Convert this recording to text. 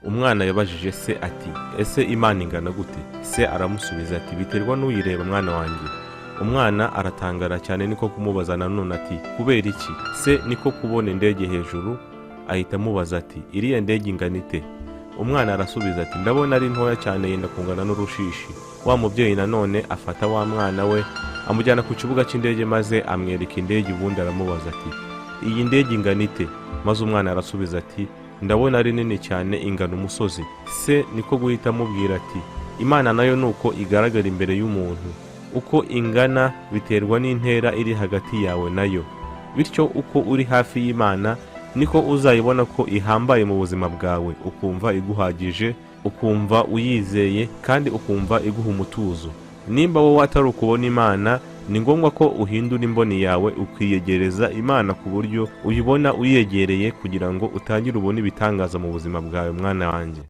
Umwana yabajije se ati: "Ese Imana ingana gute?" Se aramusubiza ati: "Biterwa n'uyireba, mwana wanjye." Umwana aratangara cyane, niko kumubaza nanone ati: "Kubera iki?" Se niko kubona indege hejuru, ahita amubaza ati: "Iriya ndege ingana ite?" Umwana arasubiza ati: "Ndabona ari ntoya cyane, yenda kungana n'urushishi." Wa mubyeyi nanone afata wa mwana we, amujyana ku kibuga cy'indege, maze amwereka indege, ubundi aramubaza ati: "Iyi ndege ingana ite?" Maze umwana arasubiza ati: "Ndabona ari nini cyane, ingana umusozi." Se niko guhita amubwira ati: "Imana nayo ni uko igaragara imbere y'umuntu. Uko ingana biterwa n'intera iri hagati yawe nayo. Bityo uko uri hafi y'Imana niko uzayibona ko ihambaye mu buzima bwawe, ukumva iguhagije, ukumva uyizeye, kandi ukumva iguha umutuzo. Nimba wowe atari ukubona Imana, ni ngombwa ko uhindura imboni yawe, ukiyegereza Imana ku buryo uyibona uyegereye, kugira ngo utangire ubone ibitangaza mu buzima bwawe, mwana wanjye."